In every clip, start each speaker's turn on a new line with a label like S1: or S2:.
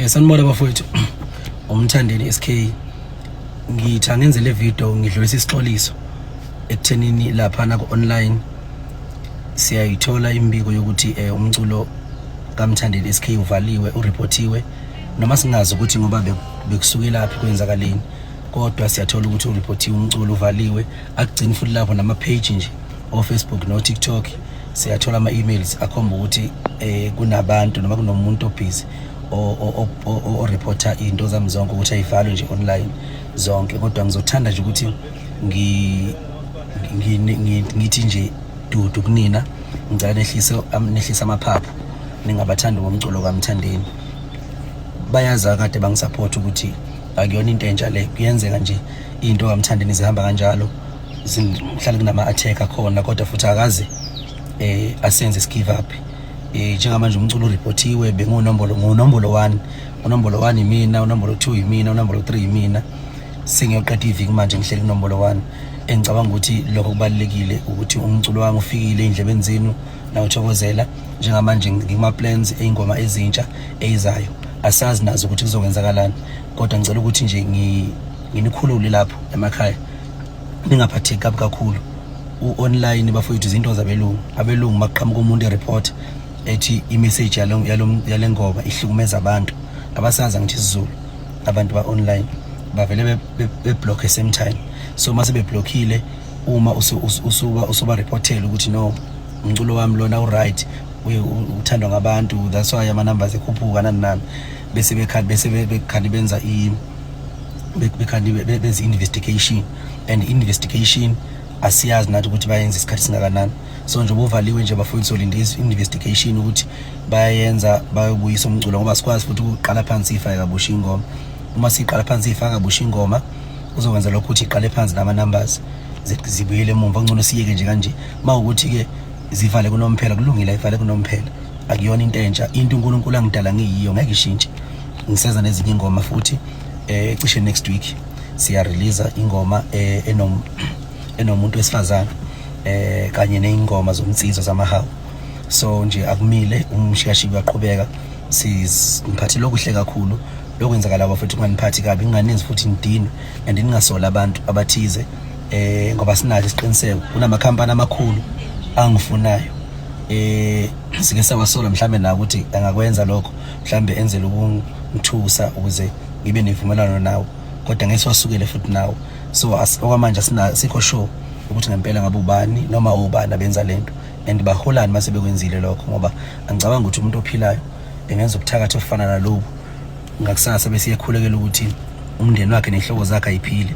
S1: Sanibona bafowethu, uMthandeni SK. Ngithi angenze le video ngidlulisa isixoliso ekuthenini laphana ku-online siyayithola imbiko yokuthi umculo kaMthandeni SK uvaliwe, ureportiwe, noma singazi ukuthi ngoba bekusukelaphi, kwenzakaleni, kodwa siyathola ukuthi ureportiwe, umculo uvaliwe. Akugcini futhi lapho, nama-page nje o-Facebook no-TikTok siyathola ama-emails akhomba ukuthi kunabantu noma kunomuntu obhizi oreporta izinto zami zonke ukuthi ayivalwe nje online zonke. Kodwa ngizothanda nje ukuthi ngithi nje dudu kunina, ngicela nehlise amaphaphu, ningabathandi bomculo kaMthandeni. Bayazi akade bangisupport ukuthi akuyona into entsha le, kuyenzeka nje into kaMthandeni zihamba kanjalo, zihlale kunama-attack akhona, kodwa futhi akaze asenze give up. Njengamanje umculo ureportiwe, bengunombolo ngunombolo 1, unombolo 1 yimina, unombolo 2 yimina, unombolo 3 yimina. Sengiyoqeda iviki manje ngihleli kunombolo 1. Engicabanga ukuthi lokho kubalulekile ukuthi umculo wami ufikile ey'ndlebeni zenu nawuthokozela. Njengamanje ngikuma-plans ey'ngoma ezintsha eyizayo, asazi nazo ukuthi kuzokwenzakalani, kodwa ngicela ukuthi nje nginikhulule lapho emakhaya, ningaphatheki kabi kakhulu. U-online bafowethu izinto zabelungu, abelungu makuqhamuka umuntu ereport ethi i-message yale ngoma ihlukumeza abantu, abasazi angithi isiZulu, abantu ba-online bavele beblock same time. So mase beblockile, uma usuba usuba reportela ukuthi no, umculo wami lona u-right, uthandwa ngabantu, that's why ama-numbers ekhuphuka, nani nani, bese bekhandi bese bekhandi benza i bekhandi benza investigation, and investigation asiyazi nathi ukuthi bayenza isikhathi singakanani. So nje ubuvaliwe nje bafowethu, solinde investigation ukuthi bayayenza, bayobuyisa umculo, ngoba sikwazi futhi ukuqala phansi ifake kabusha ingoma. Uma siqala phansi ifaka kabusha ingoma, uzokwenza lokho ukuthi iqale phansi nama-numbers zibuyele emumva. Kungcono siyeke nje kanje. Uma ukuthi-ke zivale kunomphela, kulungile, ayivale kunomphela, akuyona into entsha. Into uNkulunkulu angidala ngiyiyo ngeke ishintshe. Ngiseza nezinye ingoma futhi, cishe next week siya release ingoma enomuntu wesifazane kanye nezingoma zomnsizwa zamahawu. So nje akumile, umshikashika uyaqhubeka. Siziphathele okuhle kakhulu lokwenzakala bafethu, kunganiphathi kabi, kunganenzi futhi nidinwe and ningasola abantu abathize, ngoba sinaso isiqiniseko kunamakhampani amakhulu angifunayo. Sike sawasola mhlambe na ukuthi angakwenza lokho, mhlambe enzele ukungithusa ukuze ngibe nevumelwano nawo, kodwa ngeke siwasukele futhi nawo. So okwamanje asina sikho sure ukuthi ngempela ngabe ubani noma ubani abenza lento and baholani mase bekwenzile lokho, ngoba angicabanga ukuthi umuntu ophilayo engenza ubuthakathi obufana nalobu, ngakusasa bese ekhulekela ukuthi umndeni wakhe nehloko zakhe ayiphile,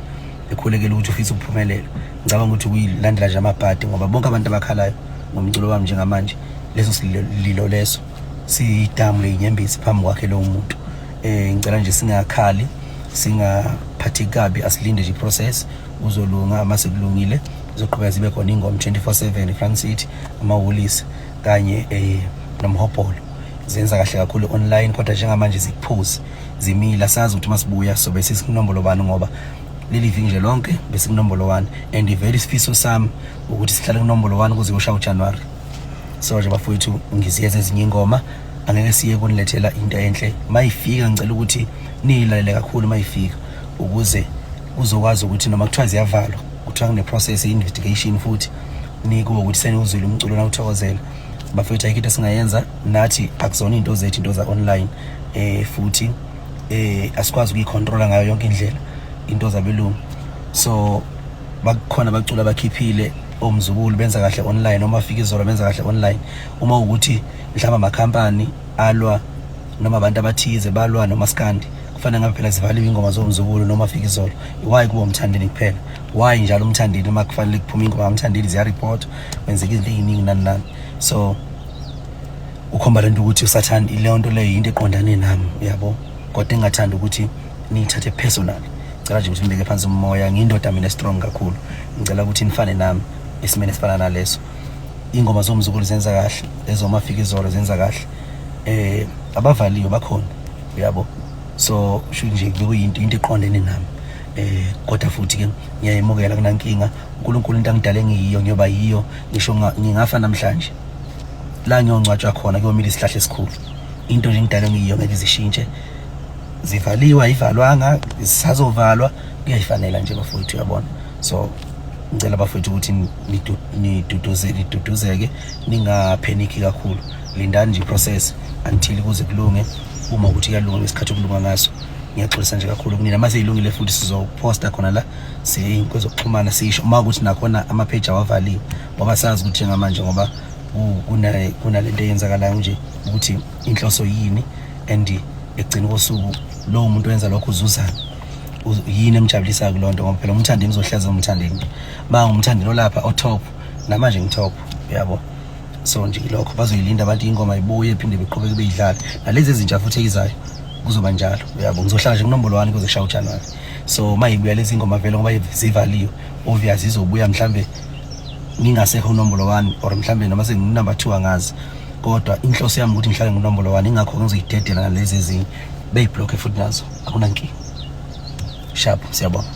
S1: ekhulekela ukuthi ufisa ukuphumelela. Ngicabanga ukuthi kuyilandela nje amabhadi, ngoba bonke abantu abakhalayo ngomculo wami njengamanje, leso sililo leso siyidamu leyinyembezi phambi kwakhe lowo muntu. Ngicela nje singakhali, singaphatheki kabi, asilinde nje iprocess, kuzolunga. Mase kulungile kuzoqhubeka zibe khona ingoma 24/7, Front City, amawolisi kanye nomhobholo zenza kahle kakhulu online, kodwa njengamanje zikuphuzi, zimila. Sazi ukuthi masibuya sobe sesikunombolo bani, ngoba leli viki nje lonke besikunombolo 1, and vele isifiso sami ukuthi sihlale kunombolo 1 kuze kushaya uJanuary. So nje bafowethu, ngiziyeza ezinye ingoma, angeke siye kunilethela into enhle. Mayifika ngicela ukuthi niyilalele kakhulu mayifika, ukuze kuzokwazi ukuthi noma kuthiwa ziyavalwa, kuthiwa kune-process ye-investigation, futhi nikuwe ukuthi seniwuzwile umculo nawuthokozela. Bafethu, ayikho into esingayenza nathi, akuzona iy'nto zethu, into za-online, futhi asikwazi ukuyicontrola ngayo yonke indlela into zabelungu. So bakhona abaculi abakhiphile, omzukulu benza kahle online, noma fika izolo benza kahle online. Uma ukuthi mhlawumbe amakhampani alwa noma abantu abathize balwa nomaskandi, kufanele ngabe phela zivaliwe ingoma zomzukulu noma fika izolo. Why kuba uMthandeni kuphela? Why njalo uMthandeni? Uma kufanele kuphume ingoma kaMthandeni ziyareport, kwenzeka izinto ey'ningi, nani nani. So ukhomba lento ukuthi usathane, leyo nto leyo yinto eqondane nami, uyabo, kodwa engingathanda ukuthi niyithathe personal. Ngicela nje ukuthi nibeke phansi umoya, ngiyindoda mina, strong kakhulu. Ngicela ukuthi nifane nami esimeni esifana naleso. Ingoma zomzukulu zenza kahle, ezomafika izolo zenza kahle, abavaliwe bakhona, uyabo. So sho nje bekuyinto into eqondene nami, kodwa futhi ke ngiyayimukela, kunankinga. uNkulunkulu into angidale ngiyiyo ngiyoba yiyo, ngisho ngingafa namhlanje. La ngiyongcwatshwa khona kuyomila isihlahla esikhulu. Into nje ngidala ngiyiyo ngeke izishintshe. Zivaliwe ayivalwanga, zisazovalwa, kuyayifanela nje bafowethu uyabona. So ngicela bafowethu ukuthi niduduze niduduzeke ningapheniki kakhulu. Lindani nje process until kuze kulunge uma ukuthi kuyalunga ngesikhathi okulunga ngaso. Ngiyaxolisa nje kakhulu kunina mase ilungile futhi sizoposta khona la kwezokuxhumana sisho uma ukuthi nakhona ama-page awavaliwe ngoba sazi ukuthi njengamanje ngoba kunalento eyenzakalayo nje ukuthi inhloso yini and ekugcina kosuku lowo muntu wenza lokho uzuzani yini emjabulisayo kuloo nto ngoba phela umthandeni uzohleza umthandeni ma ngumthandeni olapha otop namanje ngitop yabo. So nje lokho bazoyilinda abantu ingoma ibuye phinde beqhubeke beyidlale nalezi ezintsha futhi eyizayo kuzoba njalo uyabo. Ngizohlala nje kunombolo 1 kuze kushaye uJanuary. So mayibuya lezi ngoma vele ngoba zivaliwe obvious izobuya mhlambe ngingasekho kunombolo 1 or mhlambe noma senginumber 2 angazi, kodwa inhloso yami ukuthi ngihlale ngunombolo 1 ingakho ngizoyidedela nalezi ezinye beyiblock futhi nazo akunankinga. Sharp, siyabonga.